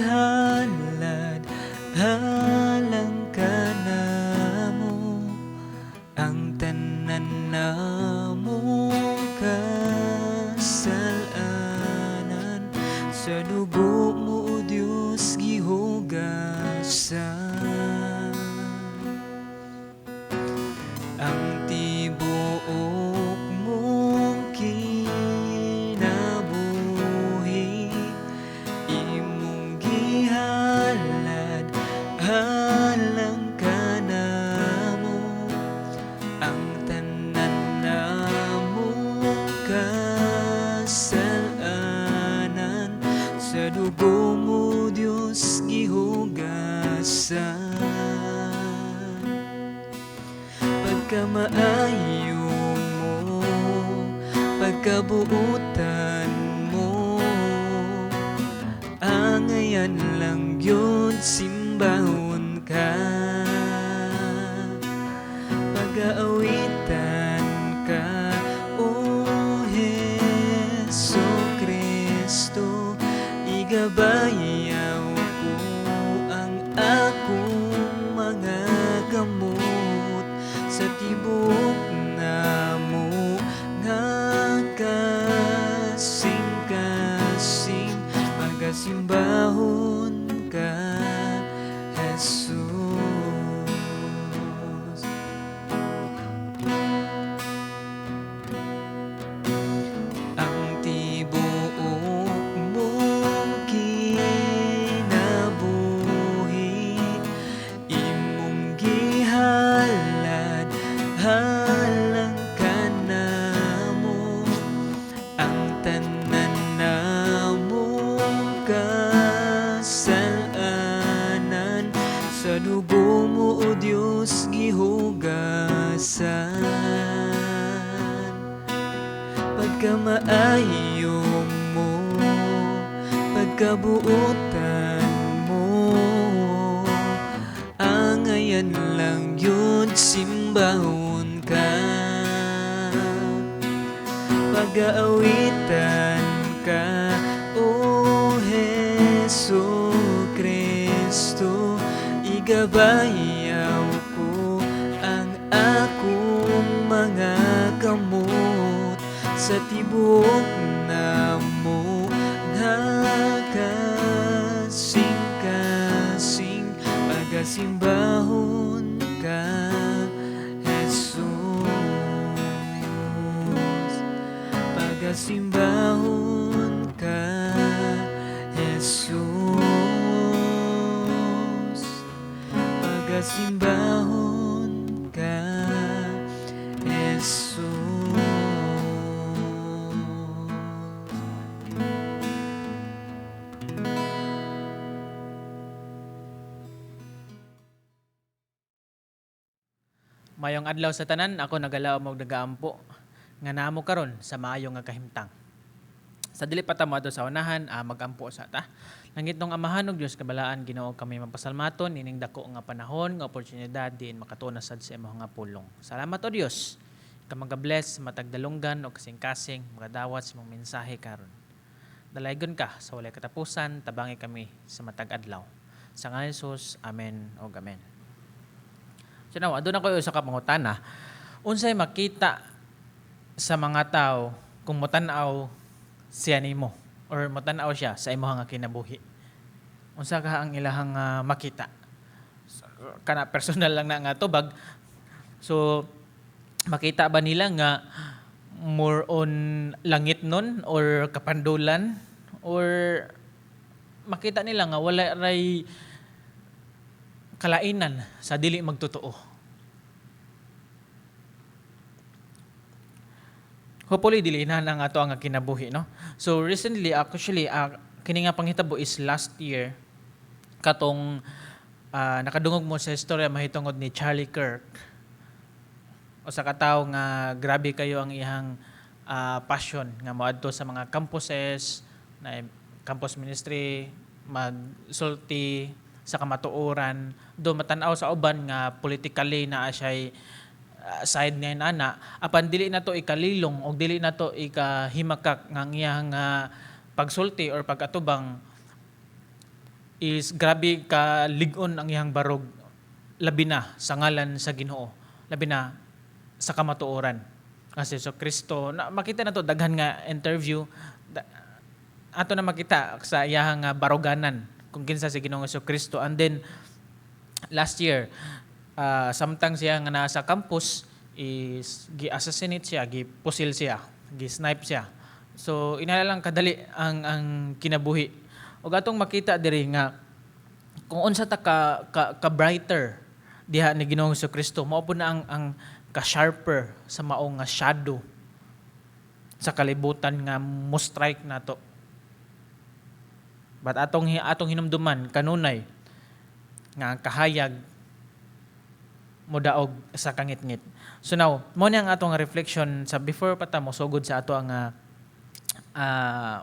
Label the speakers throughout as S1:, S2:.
S1: Gihalad alang kanamo ang tanan namong kasalanan, sa dugo mo, O Dios, gihugasan. Ang tibuok mong kinabuhi imong gihalad alang kanamo ang tanan namong kasalanan, sa dugo mo, Dios, gihugasan. Pagkamaayo mo, pagkabuutan mo, angayan lang yun simbahon ka, pag-aawitan ka, O Hesu Kristo. Igabayaw ko ang akong mga kamot sa tibuok namo nga kasing-kasing, pagasimbahon ka, Jesus. Ang tibuok mong kinabuhi imong gihalad alang kanamo ang tanan namong kasalanan, sa dugo mo, O Dios, gihugasan. Pagkamaayo mo, pagkabuutan mo, angayan lang yun simbahon ka, pag-aawitan ka, O Hesu Kristo. Igabayaw ko ang akong mga kamot sa tibuok namo nga kasing-kasing, pagasimbahon ka, Jesus. Pagasimbahon ka, Jesus. Pagasimbahon ka, Jesus.
S2: Mayong adlaw sa tanan, ako nagalaom og nagaampo nga namo karon sa maayo nga kahimtang. Sa dili pa ta moadto sa unahan, magampo sa ta. Langitnong Amahan ug Dios kabalaan, Ginoo, kami mapasalamaton ining dako nga panahon nga oportunidad diin makatuon na sad sa imong nga pulong. Salamat, o Dios. Ikaw magabless matag dalunggan og kasing-kasing makadawat sa imong mensahe karon. Dalaygon ka sa walay katapusan, tabangi kami sa matag adlaw. Sa ngalan ni Jesus, amen og amen. So now, aduna ko usa ka pangutana. Unsay makita sa mga tao kung motan-aw siya nimo or motan-aw siya sa imong nga kinabuhi? Unsa ka ang ilahang makita? So, kana personal lang na nga tubag. So makita ba nila nga more on langit nun or kapandulan, or makita nila nga wala ray kalainan sa dili magtotoo? Hopefully dili na ang ato ang kinabuhi, no? So recently, actually, kini nga panghitabo is last year katong nakadungog mo sa istorya mahitungod ni Charlie Kirk. Usa ka tawo nga grabe kayo ang iyang passion nga moadto sa mga campuses, na campus ministry, magsulti sa kamatuoran, do matan-aw sa uban nga politically naa siya'y side ngayon ana, apan dili na to ikalilong og dili na to ikahimakak nga ang iyang pagsulti or pag-atubang is grabe ka lig-on ang iyang barog, labi na sa ngalan sa Ginoo, labi na sa kamatuoran. Kasi so Kristo, na, makita na to daghan nga interview da, ato na makita sa iyang nga baruganan kung kinsa si Ginoong Kristo. And then last year, samtang siya nga nasa campus is gi-assassinate siya, gi-pusil siya, gi-snipe siya. So inala lang kadali ang kinabuhi. Ug atong makita diri nga kung unsa ta ka brighter diha ni Ginoong Kristo, mao po na ang ka-sharper sa mao nga shadow sa kalibutan nga mo strike nato. But atong hinumduman kanunay nga ang kahayag modaog sa kangitngit. So now, mao ni ang atong reflection sa before pa ta mo sugod sa ato ang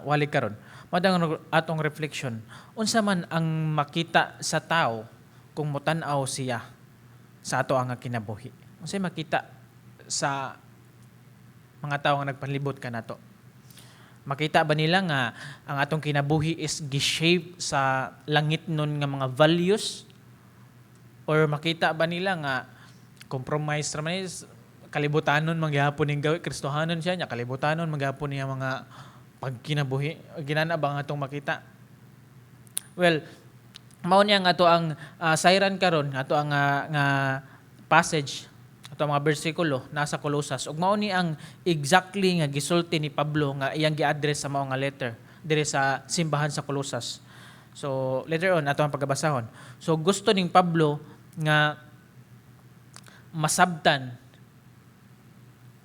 S2: wali karon. Mao ang atong reflection. Unsa man ang makita sa tao kung motan-aw siya sa ato ang kinabuhi? Unsay makita sa mga tao nga nagpanlibot kanato? Makita ba nila nga ang atong kinabuhi is gi-shape sa langit nun nga mga values? Or makita ba nila nga compromise ra man is kalibutanon man gihapon ning gawi, Kristohanon siya nya kalibutanon man gihapon niya mga pagkinabuhi? Ginana ba nga atong makita? Well, mao niya nga ato ang sayran karon, ato ang nga passage, ato ang mga bersikulo nasa Colosas, ug mao ni ang exactly nga gisulti ni Pablo nga iyang gi-address sa mao nga letter dire sa simbahan sa Colosas. So later on ato ang pagabasahon. So gusto ning Pablo nga masabtan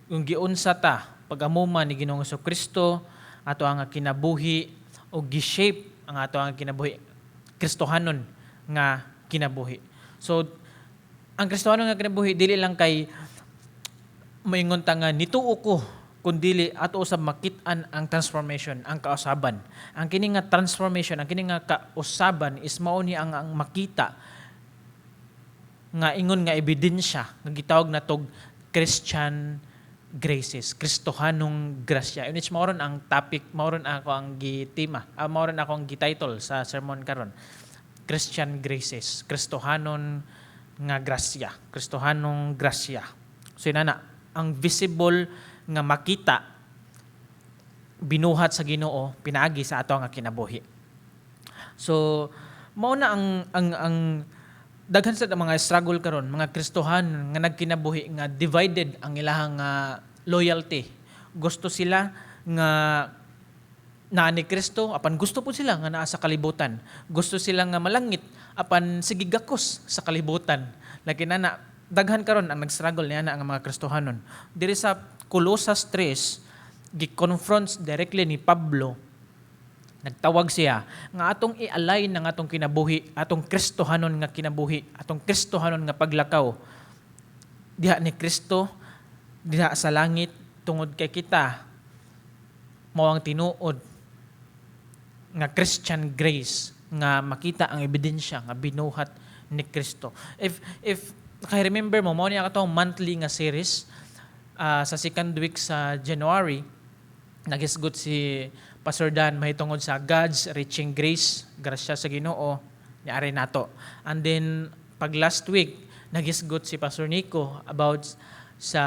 S2: kung giunsa ta pag-amuma ni Ginoong Kristo ato ang kinabuhi o gi-shape ang ato ang kinabuhi, Kristohanon nga kinabuhi. So ang Kristohanon nga kinabuhi dili lang kay moingon ta nga nituo ko, kundi ato usab makit-an ang transformation, ang kausaban. Ang kini nga transformation, ang kini nga kausaban is mao ni ang makita nga ingon nga ebidensya nga gitawag natog Christian graces, Kristohanong grasya. In which mao ron ang topic, mao ron ako ang gitima, mao ron ako ang gititle sa sermon karon. Christian graces, Kristohanon nga grasya, Kristohanong grasya. So inana, ang visible nga makita binuhat sa Ginoo pinaagi sa ato nga kinabuhi. So mao na ang daghan sa mga struggle karon, mga Kristohan nga nagkinabuhi nga divided ang ilahang loyalty. Gusto sila nga naa ni Kristo apan gusto po sila nga naa sa kalibutan. Gusto sila nga malangit apan sige gakos sa kalibutan. Lagi na na daghan karon ang nag-struggle niya na ang mga Kristohanon. Diri sa Colosas 3, gi-confronts directly ni Pablo. Nagtawag siya nga atong i-align ang atong kinabuhi, atong Kristohanon nga kinabuhi, atong Kristohanon nga paglakaw diha ni Kristo, diha sa langit, tungod kay kita mao ang tinuod nga Christian grace nga makita ang ebidensya nga binuhat ni Kristo. If kay remember mo, mao niya katong monthly nga series sa second week sa January, naghisgot si Pastor Dan mahitungod sa God's reaching grace, grasya sa Ginoo niari nato. And then pag last week, naghisgot si Pastor Nico about sa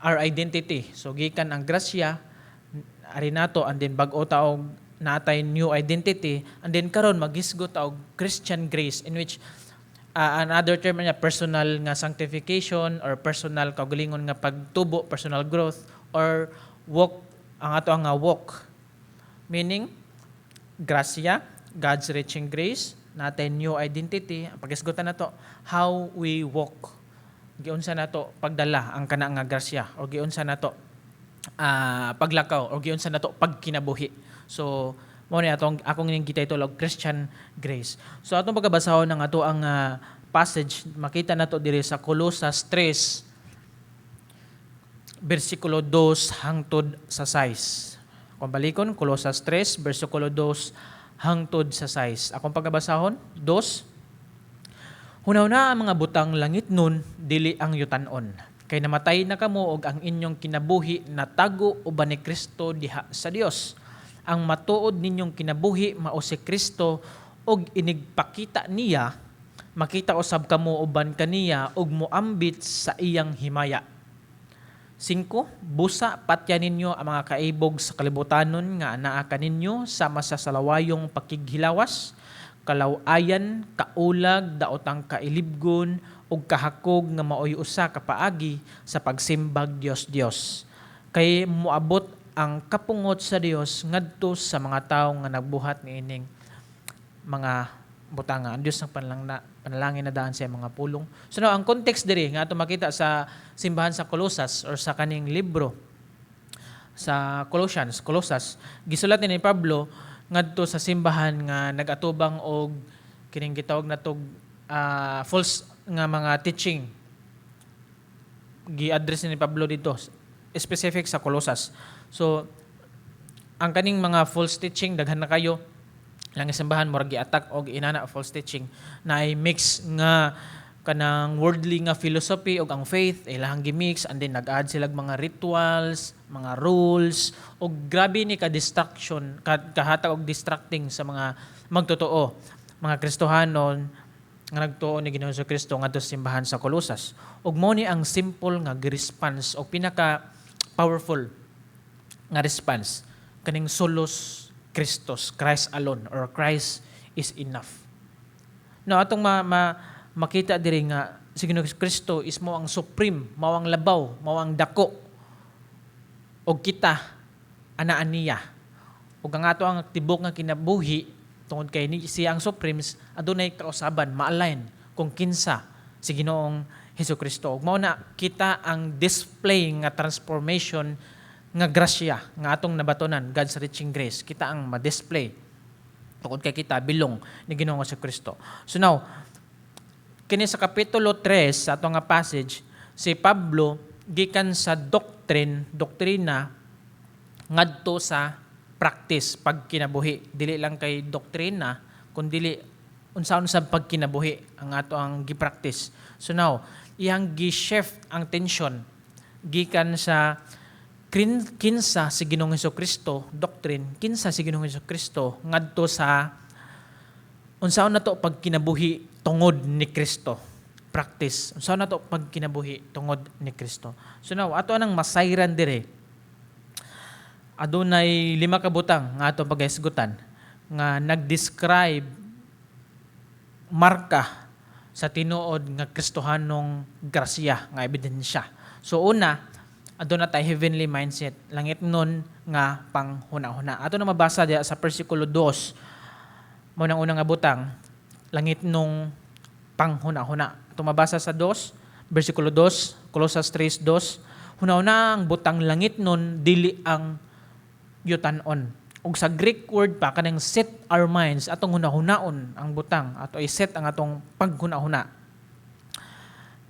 S2: our identity. So gikan ang grasya ari nato and then bag-o ta og natay new identity, and then karon maghisgot ta og Christian grace, in which another term niya personal nga sanctification or personal kaugalingon nga pagtubo, personal growth or walk, ang ato nga walk, meaning grasya, God's reaching grace, natay new identity. Ang paghisgutan nato, how we walk, giunsa nato pagdala ang kana nga grasya o giunsa nato paglakaw o giunsa nato pagkinabuhi. So mao ni atong akong ning gititle og Christian grace. So atong pagkabasahon ang ato ang passage, makita nato diri sa Colosas 3 bersikulo 2 hangtod sa 6. Kung balikon, Colosas 3 bersikulo 2 hangtod sa 6. Akong pagkabasahon, 2. Hunahuna ang mga butang langit nun, dili ang yutanon. Kay namatay na kamo og ang inyong kinabuhi natago uban ni Kristo diha sa Dios. Ang matuod ninyong kinabuhi mao si Kristo. Ug inigpakita niya, makita usab kamo uban kaniya ug moambit sa iyang himaya. 5. Busa patya ninyo ang mga kaibog sa kalibutanon nga anaa kaninyo, sama sa salawayong pakighilawas, kalaw-ayan, kaulag, daotang kailibgon, ug kahakog nga maoy usa ka paagi sa pagsimbag Dios-Dios. Kay moabot ang kapungot sa Dios ngadto sa mga tawo nga nagbuhat niining mga butanga. Ang Dios ang panalangin na daan sa mga pulong. So now, ang context diri nga ato makita sa simbahan sa Colosas or sa kaning libro sa Colossians, Colosas, gisulat ni Pablo ngadto sa simbahan nga nagatubang og kining gitawag natog false nga mga teaching. Gi-address ni Pablo dito specific sa Colosas. So ang kaning mga false teaching, daghan na kayo lang simbahan murag gi-attack og inana false teaching na ay mix nga kanang worldly nga philosophy og ang faith ilahang gi-mix, and then nag-add sila mga rituals, mga rules, og grabe ni ka distraction, kahatag og distracting sa mga magtotoo, mga Kristohanon nga nagtuo ni Ginoong Kristo ngadto sa simbahan sa Colosas. Ug mo ni ang simple nga response o pinaka powerful nga response, kaning solus Christus, Christ alone or Christ is enough. No, atong makita diri nga si Ginoong Kristo is mao ang supreme, mao ang labaw, mao ang dako. Og kita anaan niya. Ug ang ato ang tibok nga kinabuhi, tungod kay ni siya ang supreme, adunay kausaban, ma-align kung kinsa si Ginoong Hesus Kristo. Ug mao na kita ang display nga transformation nga grasya nga atong nabatonan, God's reaching grace. Kita ang ma-display tungod kay kita bilong ni Ginoong Hesus Kristo. So now, kini sa kapitulo 3 sa atong nga passage, si Pablo gikan sa doctrine, doktrina, ngadto sa practice, pagkinabuhi. Dili lang kay doktrina, kundi unsaon sa pagkinabuhi ang ato ang gi-practice. So now, iyang gi-shift ang tension gikan sa kinsa si Ginoong Kristo, doctrine, kinsa si Ginoong Kristo, ngadto sa unsaon nato pagkinabuhi tungod ni Kristo. Practice. Unsaon nato pagkinabuhi tungod ni Kristo. So now, ato anang masayran dire. Adunay lima ka butang nga ato paghisgutan nga nag-describe marka sa tinuod nga Kristohanong grasya nga ebidensya. So una, aduna tay heavenly mindset, langit nun nga panghuna-huna. Ato na mabasa diya sa versikulo 2, mo nang unang nga butang, langit nung panghuna-huna. Ato mabasa sa 2, versikulo 2, Colosas 3:2, huna-huna ang butang langit nun, dili ang yutanon. Ug sa Greek word pa, kanang set our minds, atong hunahunaon ang butang, ato i-set ang atong paghunahuna.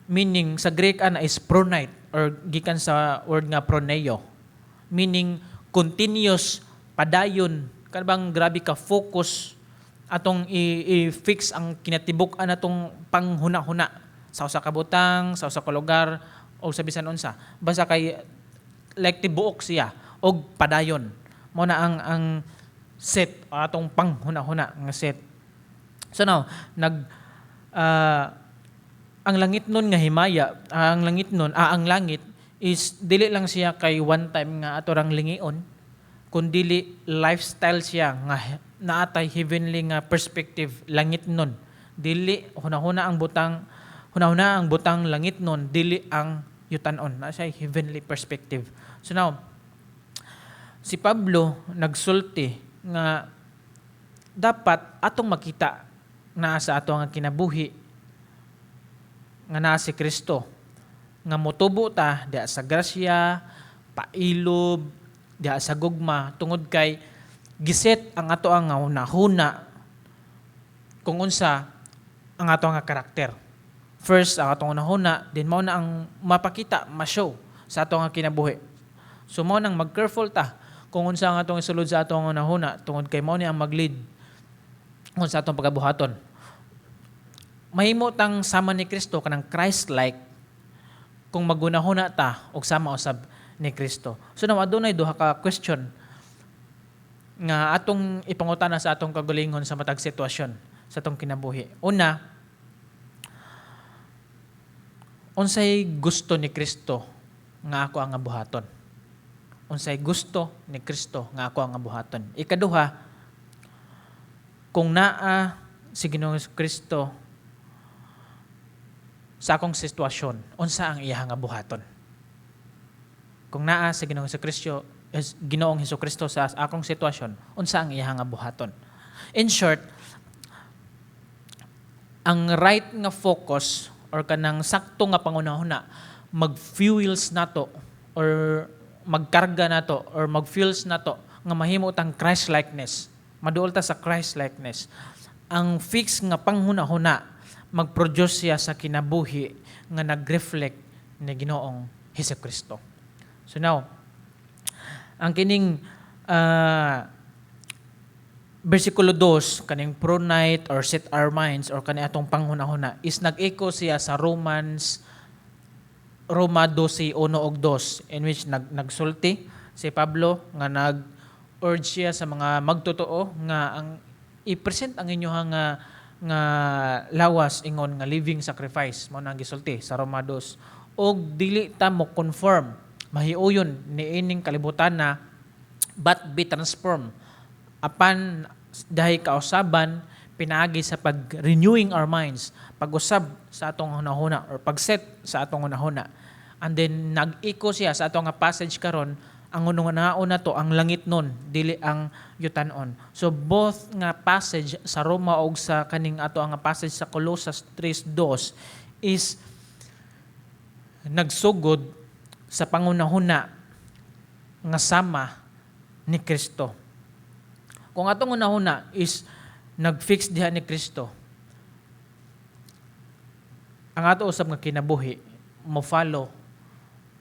S2: Meaning sa Greek ana is pronite or gikan sa word nga proneo. Meaning continuous, padayon, kanang grabe ka focus, atong i-fix ang kinatibuk-an atong panghuna-huna sa usa ka butang, sa usa ka lugar o sa bisan unsa. Basta kay like tibuok siya og padayon. Mo na ang set atong panghuna-huna nga set. So now, nag ang langit nun nga himaya, ang langit nun, ang langit is dili lang siya kay one time nga ato rang lingion, kundili lifestyle siya nga naatay heavenly nga perspective, langit nun. Dili hunahuna ang butang, hunahuna ang butang langit nun, dili ang yutanon. Na siya heavenly perspective. So now, si Pablo nagsulti nga dapat atong makita naa sa ato ang kinabuhi nga naa si Kristo, nga motubo ta diha sa grasya, pailob, diha sa gugma, tungod kay giset ang ato ang hunahuna kung unsa ang ato nga karakter. First ang atong hunahuna, then mao na ang mapakita, ma-show sa ato nga kinabuhi. So mao nang mag-careful ta kung unsa ang atong isulod sa atong hunahuna, tungod kay mao ni ang mag-lead kung sa atong pagabuhaton. Mahimo tang sama ni Kristo, kanang Christ-like, kung magunahuna ta og sama usab ni Kristo. So now, adunay duha ka question nga atong ipangutana sa atong kagalingon sa matag sitwasyon. sa atong kinabuhi. Una, unsay gusto ni Kristo nga ako ang buhaton? Unsay gusto ni Kristo nga ako ang buhaton? Ikaduha, kung naa si Ginoong Kristo sa akong sitwasyon, unsa ang iya nga buhaton? Kung naa si Ginoong Hesukristo sa akong sitwasyon, unsa ang iya nga buhaton? In short, ang right nga focus or kanang sakto nga pangunahuna mag-fuels nato or magkarga nato or mag-fuels nato nga mahimo tang Christ-likeness. Maduol ta sa Christ-likeness. Ang fix nga panghuna-huna mag-produce siya sa kinabuhi nga nag-reflect ni Ginoong Hesukristo. So now, ang kining versikulo 2, kaning pronite or set our minds or kani atong panghuna-huna is nag-echo siya sa Roma 12:1 ug 2, in which nagsulti si Pablo nga nag-urge siya sa mga magtotoo nga ang i-present ang inyong nga lawas ingon nga living sacrifice. Mao nang gisulti sa Roma 2, og dili ta mo conform, mahiuyon niining kalibutan na, but be transformed apan dahil kausaban pinaagi sa pag-renewing our minds, pag-usab sa atong hunahuna or pag-set sa atong hunahuna. And then nag-echo siya sa atong nga passage karon, ang unang na to ang langit nun, dili ang yutanon. So both nga passage sa Roma og sa kaning ato ang passage sa Colosas 3:2 is nagsugod sa pangunahuna nga sama ni Kristo. Kung atong hunahuna is nag-fix diha ni Kristo, ang ato usab nga kinabuhi mo follow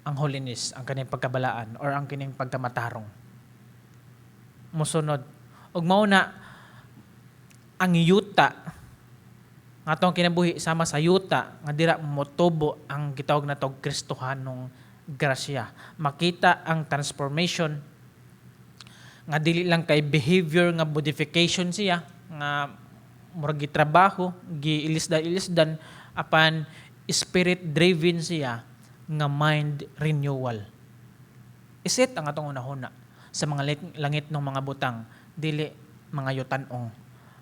S2: ang holiness, ang kaning pagkabalaan or ang kining pagkamatarong. Mosunod. Ug mao na ang yuta nga atong kinabuhi sama sa yuta nga dira motubo ang gitawag nato Kristohanong grasya. Makita ang transformation nga dili lang kay behavior nga modification siya nga murag gitrabaho, giilisdan-ilisdan, apan spirit driven siya nga mind renewal. I-set ang atong hunahuna sa mga langit ng mga butang, dili mga yutanong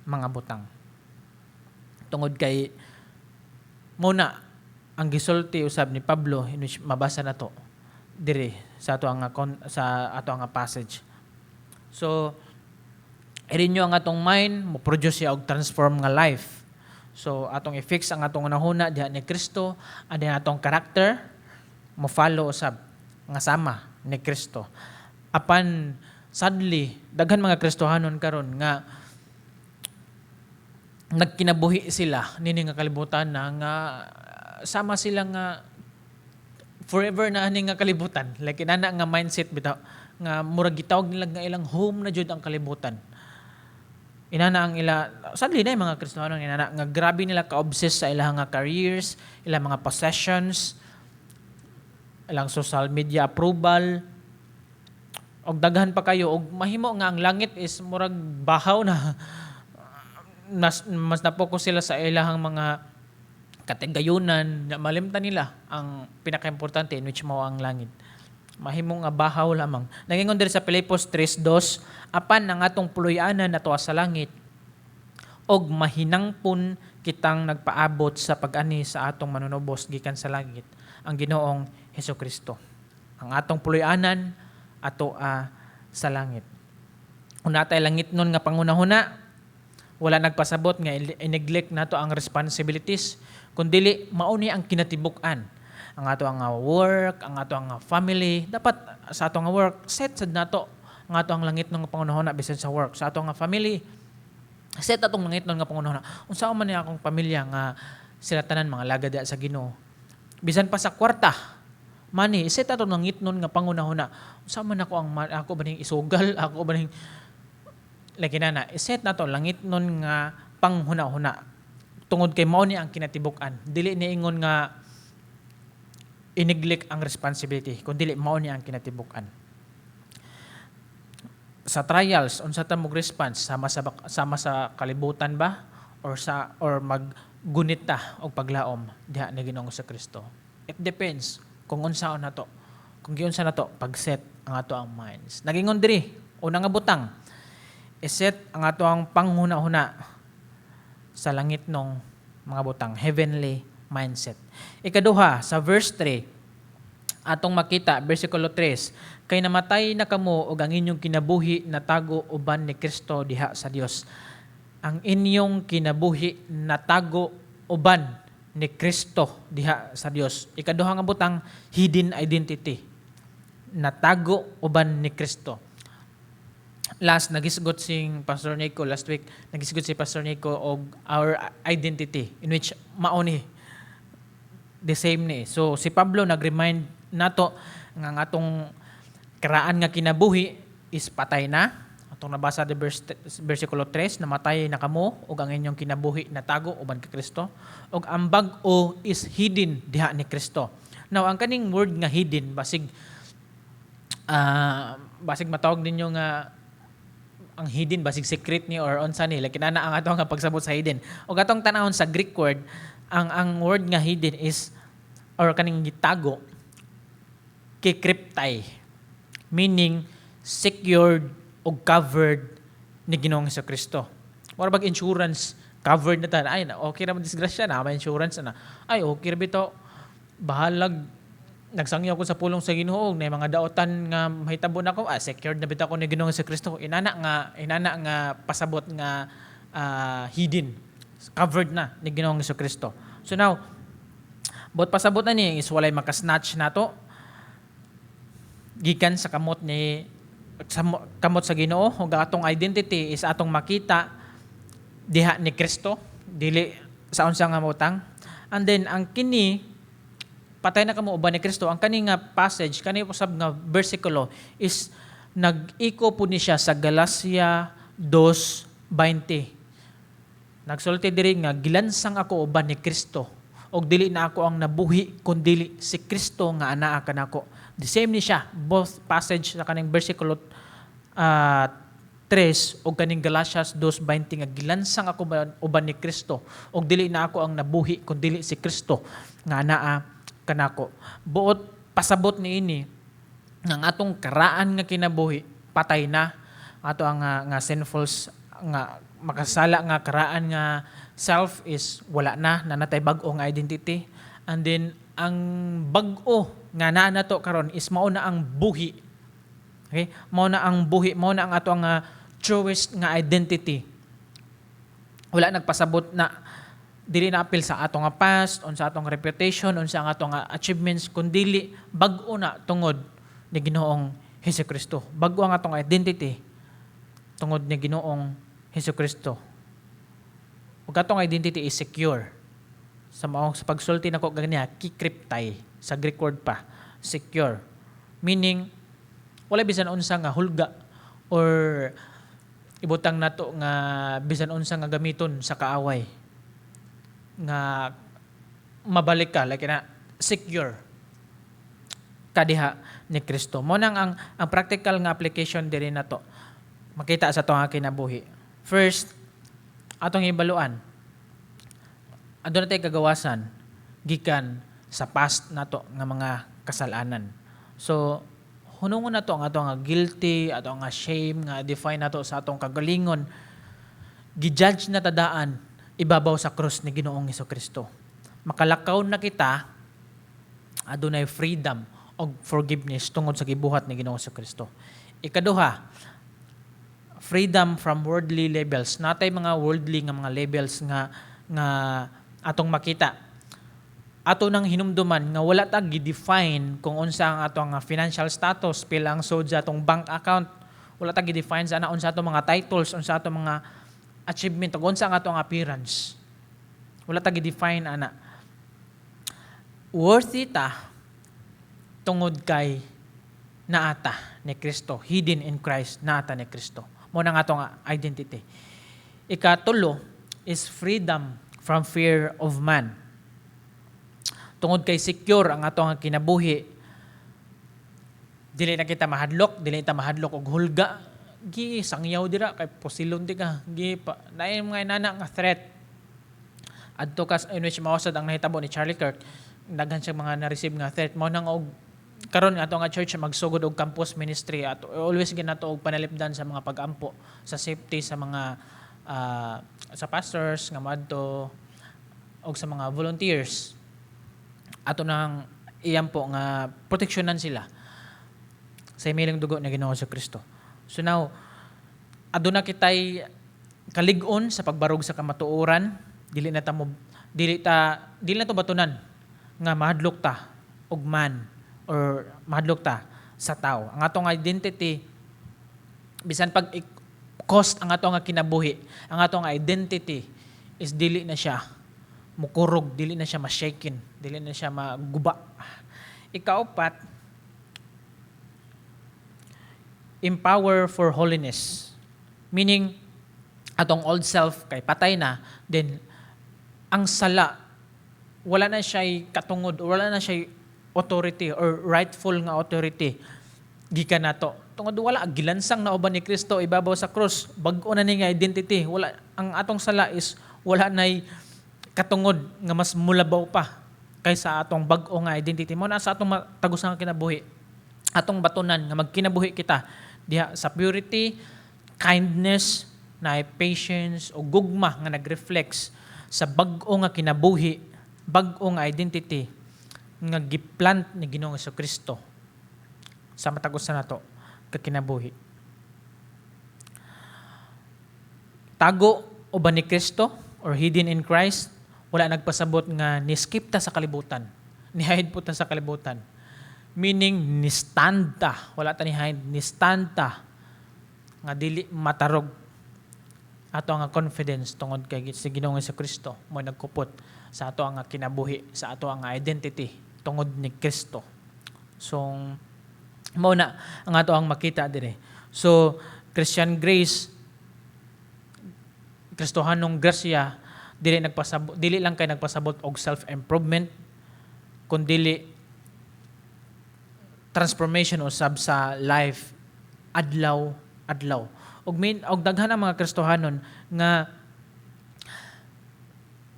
S2: mga butang. Tungod kay muna ang gisulti usab ni Pablo, in which mabasa na to diri sa ato ang passage. So i-renew ang atong mind, mo produce siya og transform nga life. So atong i-fix ang atong hunahuna diha ni Kristo, and then atong character mo follow usab nga sama ni Kristo. Apan sadly, daghan mga Kristohanon karon nga nagkinabuhi sila nini nga kalibutan na nga sama sila nga forever na ani nga kalibutan. Like inana nga mindset bitaw nga murag gitawag nila nga ilang home na jud ang kalibutan. Inana ang ila, sadly na yung mga Kristiyano inana nga grabe nila ka-obsess sa ilang nga careers, ilang mga possessions, ilang social media approval, og daghan pa kayo, og mahimo nga ang langit is murag bahaw na mas na-focus sila sa ilang mga katigayunan nga malimtan nila ang pinakaimportante, in which mao ang langit. Mahimo nga bahaw lamang. Nagingon diri sa Filipos 3:2, apan ang atong puloy-anan natua sa langit og mahinangpon kitang nagpaabot sa pag-ani sa atong manunubos gikan sa langit, ang Ginoong Hesukristo. Ang atong puloy-anan ato sa langit. Kung natay langit nun nga pangunahuna, wala nagpasabot nga i-neglect nato ang responsibilities, kundili mao ni ang kinatibuk-an. Ang ato ang work, ang ato ang family, dapat sa ato nga work set sad nato ang ato ang langit nga pangunahuna bisan sa work. Sa ato nga family, set atong langit nga pangunahuna. Unsa man ni akong pamilya nga sila tanan mga lagad diha sa Ginoo. Bisan pa sa kwarta, money, set atong langit nun nga pangunahuna. Unsa man ako ang ako ba ning isugal, ako ba ning like inana, iset nato langit nun nga panghuna-huna. Tungod kay mao ni ang kinatibuk-an. Dili ni ingon nga i-neglect ang responsibility, kun dili mao ni ang kinatibuk-an. Sa trials, unsa ta mo response, sama sa kalibutan ba or sa or maggunit ta og paglaom diha ni Ginoong Kristo. It depends kung unsaon nato. Kung giunsa nato pag-set ang ato ang minds. Nagingon diri, una nga butang, i-set ang ato ang panghuna-huna sa langit nong mga butang, heavenly mindset. Ikaduha, sa verse 3, atong makita, versikulo 3, "Kay namatay na kamo ug ang inyong kinabuhi natago uban ni Kristo diha sa Dios." Ang inyong kinabuhi natago uban ni Kristo diha sa Dios. Ikaduha nga butang, hidden identity. Natago uban ni Kristo. Last nagisgot sing Pastor Nico last week, nagisgot si Pastor Nico og our identity, in which mao ni the same ni. So si Pablo nag-remind nato nga ang atong karaan nga kinabuhi is patay na. Atong nabasa the verse, versikulo 3, "Namatay na kamo ug ang inyong kinabuhi natago uban kay Kristo." Ug ang bag-o is hidden diha ni Kristo. Now, ang kaning word nga hidden, basig matawag ninyo nga ang hidden basig secret ni or unsa ni, like kinana ang ato nga pagsabot sa hidden. Ug atong tan-awon sa Greek word, ang word nga hidden is or kaning gitago, kikryptai, meaning secured o covered ni Ginoong Kristo. Mura bag insurance, covered na ta. Ay, okay ra man, disgrasya na, may insurance na. Ay, okay ra bitaw. Bahalag nagsangyaw ko sa pulong sa Ginoo, na mga daotan nga mahitabo nako, secured na bitaw ko ni Ginoong Kristo. Inana nga pasabot nga hidden, covered na ni Ginoong Kristo. So now, but pasabot na ni is walay makasnatch nato gikan sa kamot ni sa kamot sa Ginoo. Ug atong identity is atong makita diha ni Kristo, dili sa unsa nga butang. And then ang kini, patay na kamo uban ni Kristo, ang kani nga passage, kani usab nga bersikulo is nag-echo po ni siya sa Galacia 2:20. Nagsulti diri nga gilansang ako uban ni Kristo og dili na ako ang nabuhi kundili si Kristo nga anaa kanako. The same ni siya, both passage sa kaning bersikulo 3 og kaning Galatias 2:20 nga gilansang ako uban ni Kristo og dili na ako ang nabuhi kundili si Kristo nga anaa kanako. Buot pasabot niini nga ang atong karaan nga kinabuhi patay na, ato ang nga sinful nga makasala nga karaan nga self is wala na, nanatay bag-o nga identity. And then ang bag-o nga naa nato karon is mao na ang buhi. Okay, mao na ang buhi, mao na ang ato ang truest nga identity. Wala nagpasabot na dili na apil sa atong nga past, unsa atong reputation, unsa ang atong nga achievements, kundili bag-o na tungod ni Ginoong Hesukristo. Bag-o ang atong identity tungod ni Ginoong Hesukristo. Ug atong identity is secure. Sa maong sa pagsulti nako ganiya, kikryptai sa Greek word pa, secure. Meaning wala bisan unsa nga hulga or ibutang nato nga bisan unsa nga gamiton sa kaaway nga mabalik ka, like na secure kadiha ni Kristo. Mo nang ang practical nga application diri nato makita sa atong kinabuhi. First, atong hibaluan aduna tay kagawasan gikan sa past nato nga mga kasalanan. So hunungon nato ang ato nga guilty, ato nga shame nga define nato sa atong kagalingon. Gijudge na tadaan ibabaw sa krus ni Ginoong Kristo. Makalakaw na kita, adunay freedom og forgiveness tungod sa gibuhat ni Ginoong Kristo. Ikaduha, freedom from worldly labels. Natay mga worldly nga mga labels nga atong makita. Ato nang hinumduman nga wala ta gi-define kung unsa ang atong financial status, pila ang sud sa atong bank account. Wala ta gi-define sa ana unsa atong mga titles, unsa atong mga achievement, ug unsa ang atong appearance. Wala ta gi-define ana. Worthy ta tungod kay naata ni Kristo, hidden in Christ, naata ni Kristo. Mo nang atong identity. Ikatulo is freedom from fear of man. Tungod kay secure ang atong kinabuhi, dili na kita mahadlok, dili ta mahadlok og hulga. Gi sangyaw dira kay posilon di ka. Gi pa, naay mga inana nga threat. Adto ka, in which mao sad ang nahitabo ni Charlie Kirk, daghan siya mga na-receive nga threat. Mao nang og karon ato nga church magsugod og campus ministry, ato always ginato og panalipdan sa mga pag-ampo sa safety sa mga sa pastors nga moadto og sa mga volunteers. Ato nang iampo nga proteksyonan sila sa himiling dugo ni Ginoo sa Kristo. So now, aduna kitay kalig-on sa pagbarog sa kamatuoran, dili na ta mo dili ta dili na to batunan nga mahadlok ta og man or mahadlok ta sa tao. Ang atong identity, bisan pag cost ang atong nga kinabuhi, ang atong identity is dili na siya mukurog, dili na siya ma-shaken, dili na siya maguba. Ikaupat, empower for holiness. Meaning, atong old self kay patay na, then ang sala, wala na siya'y katungod, wala na siya'y authority or rightful nga authority gikan nato. Tungod wala gilansang na uban ni Kristo ibabaw sa krus, bag-o na ni nga identity. Wala ang atong sala is wala nay katungod nga mas mulabaw pa kaysa atong bag-o nga identity. Mao na sa atong tagusang kinabuhi, atong batunan nga magkinabuhi kita diha sa purity, kindness, na patience o gugma nga nagreflects sa bag-o nga kinabuhi, bag-o nga identity nga giplant ni Ginoong Kristo sa matag usa nato ka kinabuhi. Tago uban ni Kristo or hidden in Christ, wala nagpasabot nga ni-skip ta sa kalibutan. Ni-hide po ta sa kalibutan. Meaning, ni-stand ta. Wala ta ni-hide, ni-stand ta nga dili matarog ato ang confidence tungod kay si Ginoong Kristo mo nagkupot sa ato ang kinabuhi, sa ato ang identity tungod ni Kristo. So mao na ang ato ang makita dire. So Christian grace, Kristohanong grasya, dili nagpasabot, dili lang kay nagpasabot og self-improvement, kundili transformation usab sa life adlaw adlaw. Og min og daghan ang mga Kristohanon nga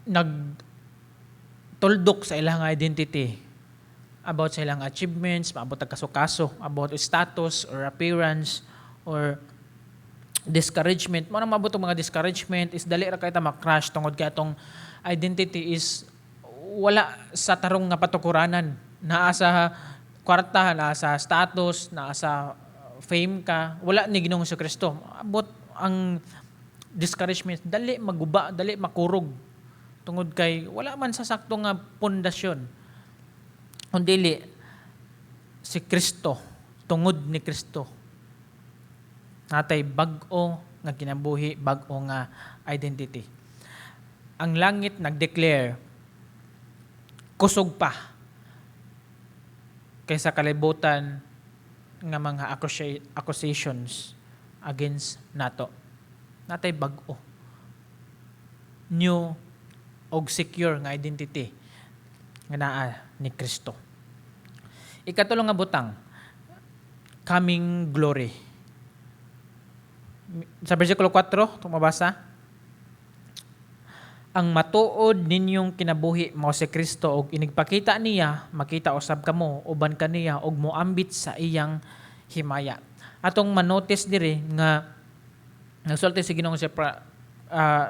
S2: nag tuldok sa ilang identity about sa ilang achievements, maabot ang kaso-kaso, about status or appearance or discouragement. Mao na maabot ang mga discouragement is dali ra kay ta ma-crash tungod kay atong identity is wala sa tarong nga patukuranan. Naa sa kwarta, naa sa status, naa sa fame ka, wala ni Ginoong Kristo. Abot ang discouragement, dali maguba, dali makurog tungod kay wala man sa sakto nga pundasyon. Kung dili si Kristo, tungod ni Kristo, natay bag-o nga kinabuhi, bag-o nga identity. Ang langit nagdeclare kusog pa kaysa kalibutan nga mga accusations against nato. Natay bag-o. New og secure nga identity nga naa ni Kristo. Ikatulo nga butang, coming glory. Sa versikulo 4, itong mabasa, ang matuod ninyong kinabuhi mao si Kristo og inigpakita niya, makita usab kamo uban kaniya og moambit sa iyang himaya. Atong manotice diri nga nagsulti si Ginoong si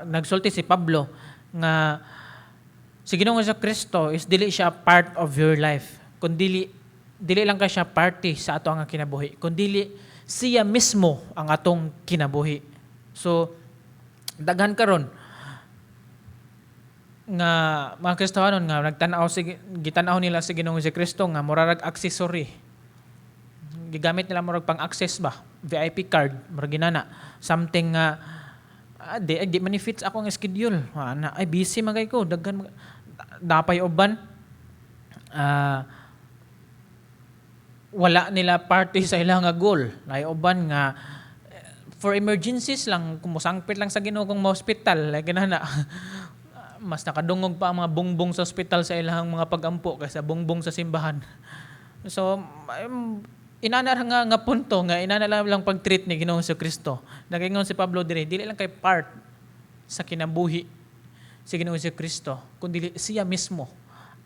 S2: nagsulti si Pablo nga si Ginoong Kristo is dili siya part of your life, kundi dili lang kay siya party sa ato ang kinabuhi, kundi siya mismo ang atong kinabuhi. So daghan karon nga mga Kristohanon nga nagtan-aw si gitan-aw nila si Ginoong si Kristo nga murarag accessory. Gigamit nila murag pang-access ba, VIP card, murag ginana. Something nga di ay, di man ni fits ako ang schedule. Ana ay busy man kay ko, daghan dapay uban. Wala nila party sa ilang nga goal. Nay uban nga for emergencies lang, kumusangpit lang sa Ginoo kung ma-hospital, like ginana. Mas nakadungog pa ang mga bongbong sa ospital sa ilang mga pagampo kaysa bongbong sa simbahan. So, inana nga nga punto nga inana lang, lang pag-treat ni Ginoong Kristo. Nagaingon si Pablo diri, dili lang kay part sa kinabuhi si Ginoong Kristo kundi siya mismo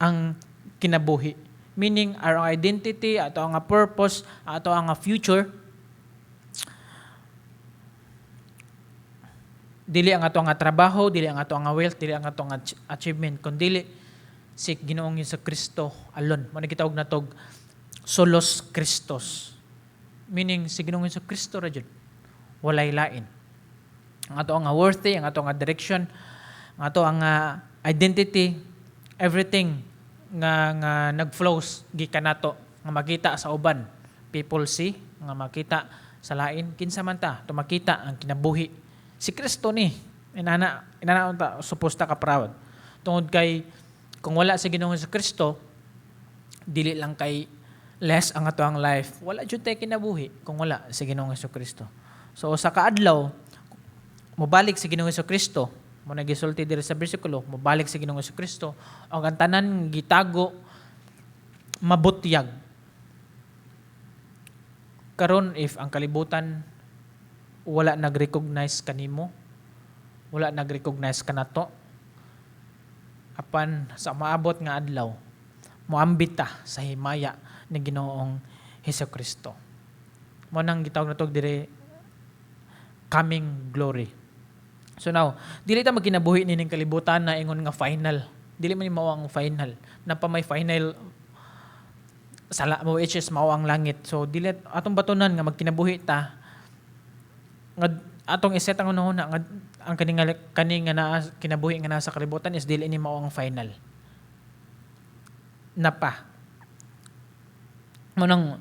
S2: ang kinabuhi. Meaning, our identity, ato ang purpose, ato ang future, dili ang ato nga trabaho, dili ang ato nga wealth, dili ang ato nga achievement, kundi si Ginoong Kristo alone. Mao gitawag natog solus Christus. Meaning si Ginoong Kristo ra jud. Walay lain. Ang ato nga worthy, ang ato nga direction, ang ato ang identity, everything nga nga nagflows gikan nato nga makita sa uban. People see nga makita sa lain kinsa man ta, to makita ang kinabuhi si Kristo ni. Inana inana unta supposed ta ka proud. Tungod kay kung wala si Ginoong Kristo, dili lang kay less ang ato ang life. Wala jud tay kinabuhi kung wala si Ginoong Kristo. So sa kaadlaw mobalik si Ginoong Kristo, mo nagisulti diri sa bersikulo, mobalik si Ginoong Kristo, ang tanan gitago mabutyag. Karon, if ang kalibutan wala nag-recognize kanimo, wala nag-recognize kanato, apan sa maabot nga adlaw, moambit ta sa himaya ni Ginoong Hesus Kristo. Mo nang gitawag natog dire coming glory. So now, dili ta magkinabuhi nining kalibutan na ingon nga final. Dili man ni mao ang final. Napa may final sala mo, which is mao ang langit. So dili atong batunan nga magkinabuhi ta nga atong iset ang unahuna nga ang kani nga naa kinabuhi nga nasa kalibutan is dili ni mao ang final. Napa. Mo nang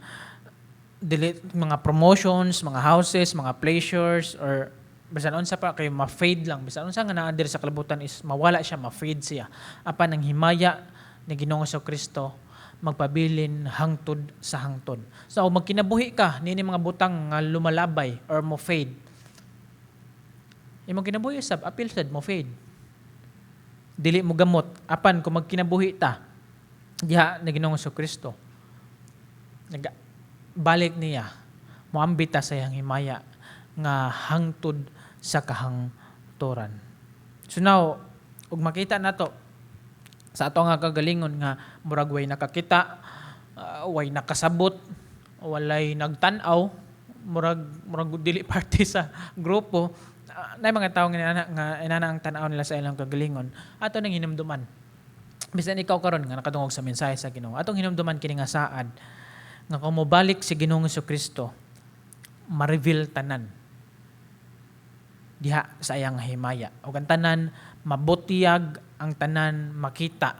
S2: dili mga promotions, mga houses, mga pleasures or bisan unsa pa kay ma-fade lang, bisan unsa nga naa diri sa kalibutan is mawala siya, ma-fade siya. Apan ang himaya ni Ginoong Kristo magpabilin hangtod sa hangtod. So magkinabuhi ka nini mga butang nga lumalabay or mo fade. Imong kinabuhi sab apil sad mo fade. Dili mo gamot apan kung magkinabuhi ta diha ni Ginoong Kristo, nag balik niya, moambit ta sa iyang himaya nga hangtod sa kahangturan. So now, ug makita nato sa ato nga kagalingon nga murag way nakakita, way nakasabot, walay nagtan-aw, murag dili parte sa grupo, na mga tawo nga inana ang tan-aw nila sa ilang kagalingon, ato nang hinumduman. Bisan ikaw karon nga nakadungog sa mensahe sa Ginoo, atong hinumduman kini nga saad nga kung mobalik si Ginoong Kristo, ma-reveal tanan diha sa iyang himaya. Ug ang tanan mabutyag, ang tanan makita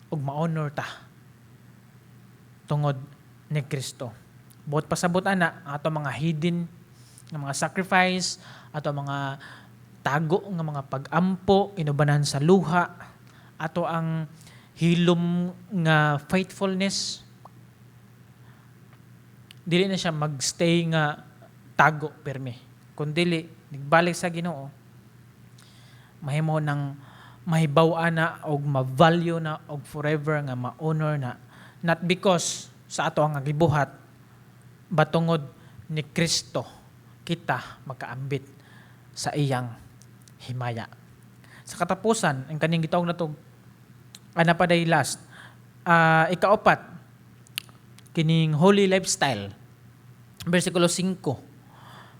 S2: ug ma-honor ta tungod ni Kristo. Buot pasabot ana ang ato mga hidden nga mga sacrifice, ato mga tago nga mga pag-ampo, inubanan sa luha, ato ang hilom nga faithfulness, dili na siya magstay nga tago permi. Kung dili, nagbalik sa Ginoo, mahimo nang mahibaw na og ma-value na og forever nga ma-honor na, not because sa ato ang gibuhat, batungod ni Kristo kita makaambit sa iyang himaya. Sa katapusan, ang kaning gitawag nato ana pa day last, ikaapat, kining holy lifestyle. Bersikulo 5.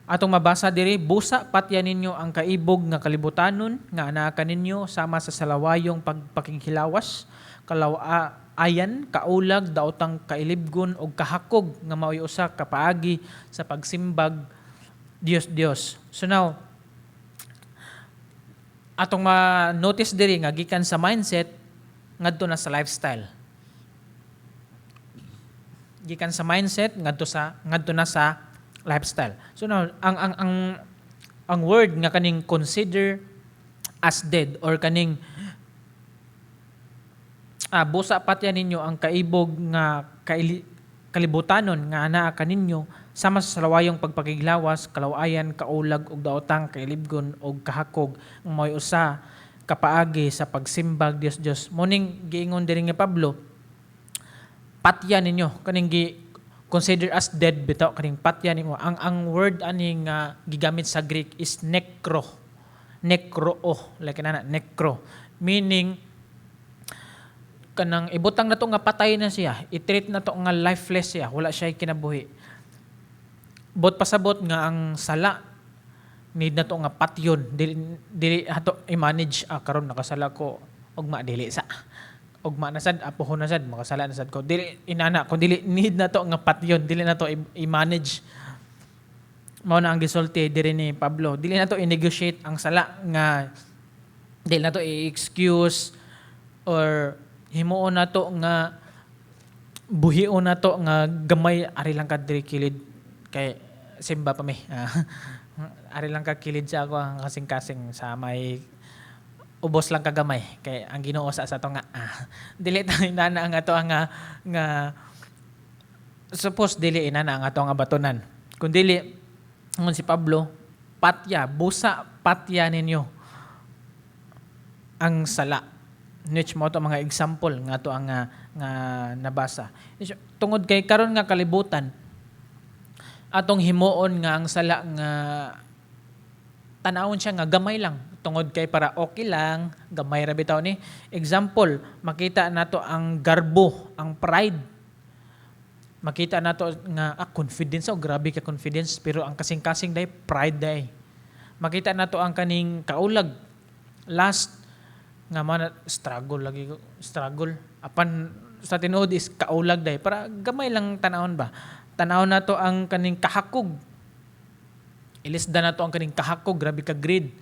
S2: Atong mabasa diri, "Busa patya ninyo ang kaibog nga kalibutanon nga anaa kaninyo sama sa salawayong pagpakighilawas, kalaw-ayan, kaulag, daotang kailibgon ug kahakog nga maoy usa ka paagi sa pagsimbag Dios Dios." So now, atong ma-notice diri nga gikan sa mindset ngadto na sa lifestyle. Gikan sa mindset ngadto na sa lifestyle. So now, ang word nga kaning "consider as dead" or kaning "busa patya ninyo ang kaibog nga kalibutanon nga anaa kaninyo sama sa salawayong pagpakiglawas, kalawayan, kaulag ug daotang kailibgon ug kahakog nga mao'y usa ka paagi sa pagsimbag Dios Dios." Muning giingon diri ni Pablo, patya ninyo kaning gi consider as dead bitaw, kaning patya nimo. Ang word ani nga gigamit sa Greek is necro. Necro, like na necro. Meaning kanang ibutang nato nga patay na siya, i-treat nato nga lifeless siya, wala siya kinabuhi. Buot pasabot nga ang sala need nato nga patyon, dili dili ato i-manage, karon nakasala ko, ugma dili sa. Ugma na sad, apohon na sad, makasala na sad ko. Dili inana, kun dili need nato nga patyon, dili nato i-manage. Mao na ang gisulti diri ni Pablo. Dili nato i-negotiate ang sala nga dili nato i-excuse or himuon nato nga buhion nato nga gamay, ari lang ka diri kilid kay simba pa mi. Ari lang ka kilid sa ako ang kasing-kasing sa may ubos lang kagamay kay ang Ginoo sa ato nga. Dili ta inana ang ato ang nga, nga suppose dili inana ang ato nga batunan. Kun dili ngon si Pablo, patya, busa patya ninyo ang sala. Which mao to mga example nga to ang nga nabasa. Tungod kay karon nga kalibutan, atong himuon nga ang sala nga tanawon siya nga gamay lang tungod kay para okay lang, gamay ra bitaw ni. Example, makita nato ang garbo, ang pride. Makita nato nga confidence, oh, grabe ka confidence, pero ang kasing-kasing day pride day. Makita nato ang kaning kaulag, last nga man struggle lagi ko, struggle apan sa tinuod is kaulag day, para gamay lang tanawon ba. Tanawon nato ang kaning kahakog, ilisda nato ang kaning kahakog, grabe ka greed,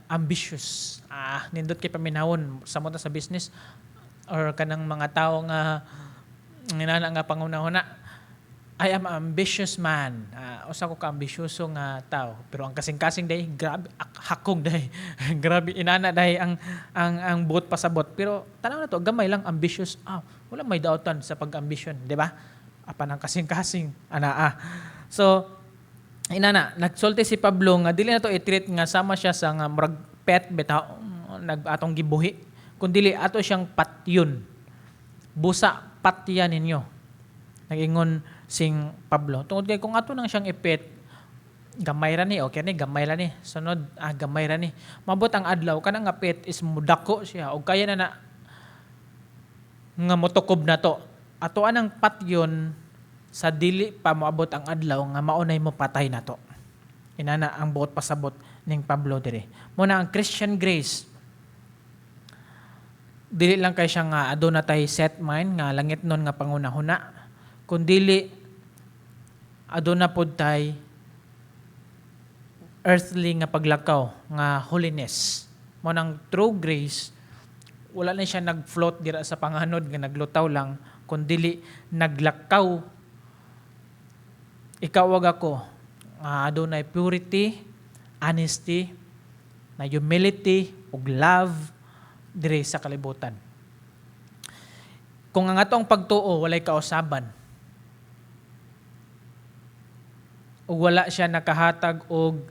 S2: ambitious, nindot kay paminawon samot na sa business or kanang mga tawo nga nginana nga pangunahuna, "I am an ambitious man." Usa ko ka ambisyoso nga tao. Pero ang kasing-kasing day, grabe, hakog day. Grabe, inana day ang buot pasabot. Pero tanaw na to, gamay lang ambitious. Wala may dautan sa pag-ambisyon, di ba? Apan ang kasing-kasing, anaa. So, inana, nagsulti si Pablo nga dili na to i-treat nga sama siya sa nga murag pet bitaw nag atong gibuhi. Kun dili ato siyang patyon. Busa patya ninyo. Nag-ingon sing Pablo. Tungod kay kung ato nang siyang ipet, gamay ra ni, okay ni, gamay ra ni. Sunod, gamay ra ni. Mabot ang adlaw, kanang nga pet is mudako siya og kaya na na nga motukob na to. Ato anang patyon sa dili pa moabot ang adlaw nga maunay mo patay na to. Inana ang buot pasabot ning Pablo dire. Mo na ang Christian grace, dili lang kay siya nga aduna tay set mind nga langit nun nga pangunahuna, kundili aduna pod tay earthly nga paglakaw nga holiness. Mo nang true grace, wala na siya nag-float dira sa panganod nga naglutaw lang, kundili naglakaw ikaw wag ako nga adunay purity, honesty, na humility ug love dire sa kalibutan. Kung ang atong pagtuo walay kausaban ug wala siya nakahatag og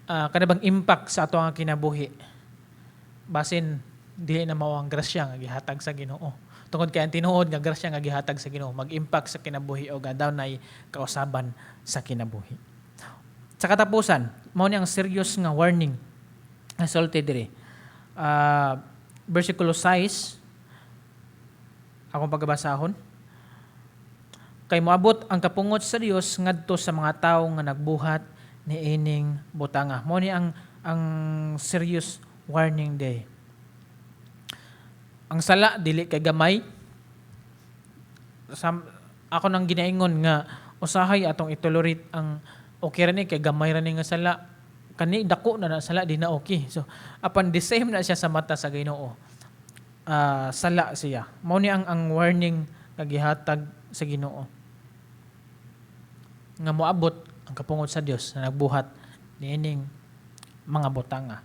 S2: kanabang impact sa ato ang kinabuhi, basin dili na mao ang grasya nga gihatag sa Ginoo. Tungod kay ang tinuod nga grasya nga gihatag sa Ginoo mag-impact sa kinabuhi og adunay kausaban sa kinabuhi. Sa katapusan, mao ni ang serious nga warning nga sulti diri. Versikulo 6 akong pagabasahon. Kay moabot ang kapungot sa Dios ngadto sa mga tawo nga nagbuhat niining butanga. Mao ni ang serious warning day. Ang sala dili kay gamay. Ako nang ginaingon nga usahay atong itolerate ang okay ra ni kay gamay ra ni nga sala. Kani dako na na sala, di na okay. So apan the same na siya sa mata sa Ginoo. Sala siya. Mao ni ang warning nga gihatag sa Ginoo. Nga moabot ang kapungot sa Dios na nagbuhat niining mga butanga.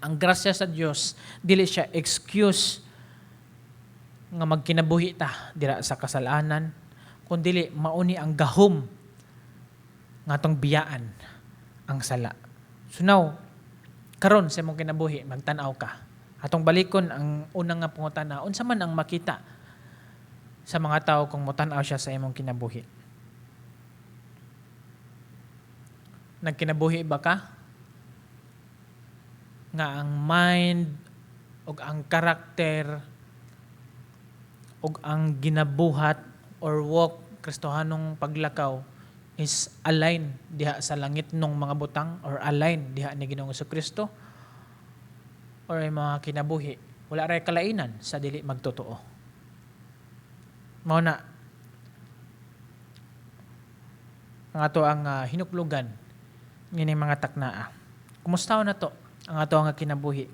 S2: Ang grasya sa Dios dili siya excuse nga magkinabuhi ta dira sa kasalanan, kun dili mauni ang gahom nga atong biyaan ang sala. So now, karon sa imong kinabuhi, magtan-aw ka. Atong balikon ang unang nga pangutana, unsa man ang makita sa mga tao kung motan-aw siya sa imong kinabuhi? Nagkinabuhi ba ka? Nga ang mind ug ang karakter ug ang ginabuhat or walk, Kristohanong paglakaw, is align diha sa langitnong mga butang or align diha ni Ginoong Kristo, or ay mga kinabuhi wala ray kalainan sa dili magtotoo. Mao na ang ato ang hinuklugan ngini mga taknaa. Kumusta na to ang ato ang kinabuhi?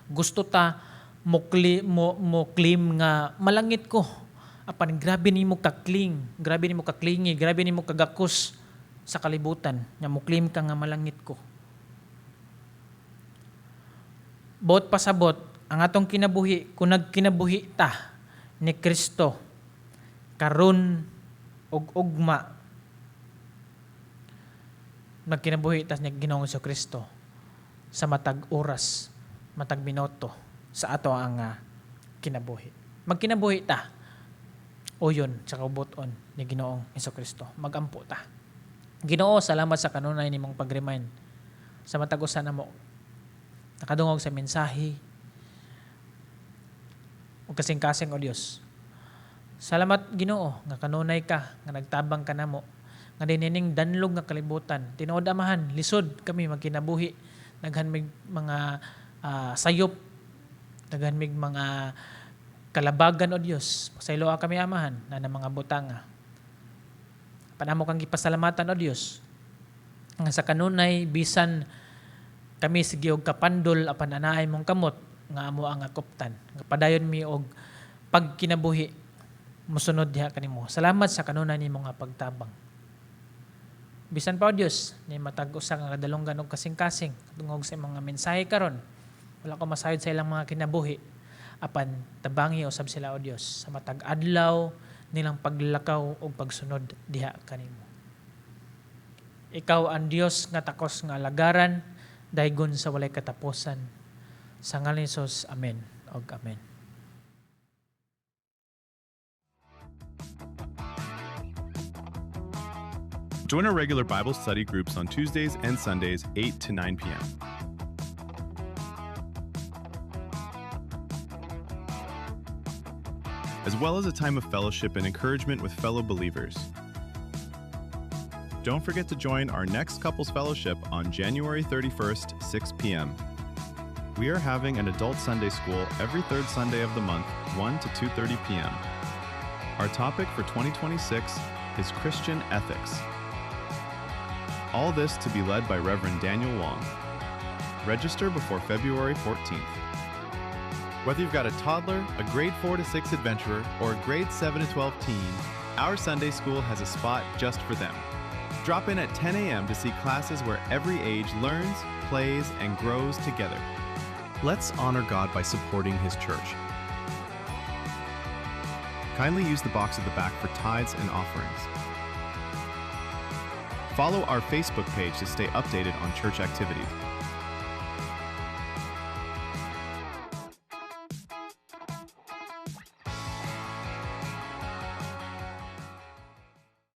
S2: Gusto ta mo claim nga malangit ko, apan grabe nimo ka-cling, grabe nimo ka-clingy, grabe nimo kagakos sa kalibutan nga mo claim ka nga malangit ko. Bot pasabot ang atong kinabuhi kung nagkinabuhi ta ni Kristo karon ug ugma, nagkinabuhi ta ni Ginoong Kristo sa matag oras, matag minuto sa ato ang kinabuhi. Magkinabuhi ta uyon sa kaubuton ni Ginoong Kristo. Magampo ta. Ginoo, salamat sa kanunay nimong pag-remind sa matag usa namo nakadungog sa mensahe ug kasing-kasing, o Dios. Salamat, Ginoo, nga kanunay ka nga nagtabang ka namo nga dinining danlog nga kalibutan. Tinuod, Amahan, lisod kami magkinabuhi. Daghan mig mga sayop, daghan mig mga kalabagan, o Dios. Pasayloa kami, Amahan, na mga butanga. Panamo kang gipasalamatan, o Dios, nga sa kanunay bisan kami sige og kapandol, apan anaay mong kamot nga amo ang akuptan. Nga padayon mi og pagkinabuhi mosunod diha kanimo. Salamat sa kanunay nimo nga pagtabang. Bisan pa, o Dios, ni matag usa nga kadalunggan og kasing-kasing tungog sa mga mensahe karon, wala ko masayod sa ilang mga kinabuhi, apan tabangi usab sila, o Dios, sa matag adlaw nilang paglakaw og pagsunod diha kanimo. Ikaw ang Dios nga takos nga alagaran, daygon sa walay katapusan. Sa ngalan ni Jesus, amen og amen.
S3: Join our regular Bible study groups on Tuesdays and Sundays, 8 to 9 p.m. As well as a time of fellowship and encouragement with fellow believers. Don't forget to join our next couples fellowship on January 31st, 6 p.m. We are having an adult Sunday school every third Sunday of the month, 1 to 2:30 p.m. Our topic for 2026 is Christian ethics. All this to be led by Reverend Daniel Wong. Register before February 14th. Whether you've got a toddler, a grade 4 to 6 adventurer, or a grade 7 to 12 teen, our Sunday school has a spot just for them. Drop in at 10 a.m. to see classes where every age learns, plays, and grows together. Let's honor God by supporting His church. Kindly use the box at the back for tithes and offerings. Follow our Facebook page to stay updated on church activities.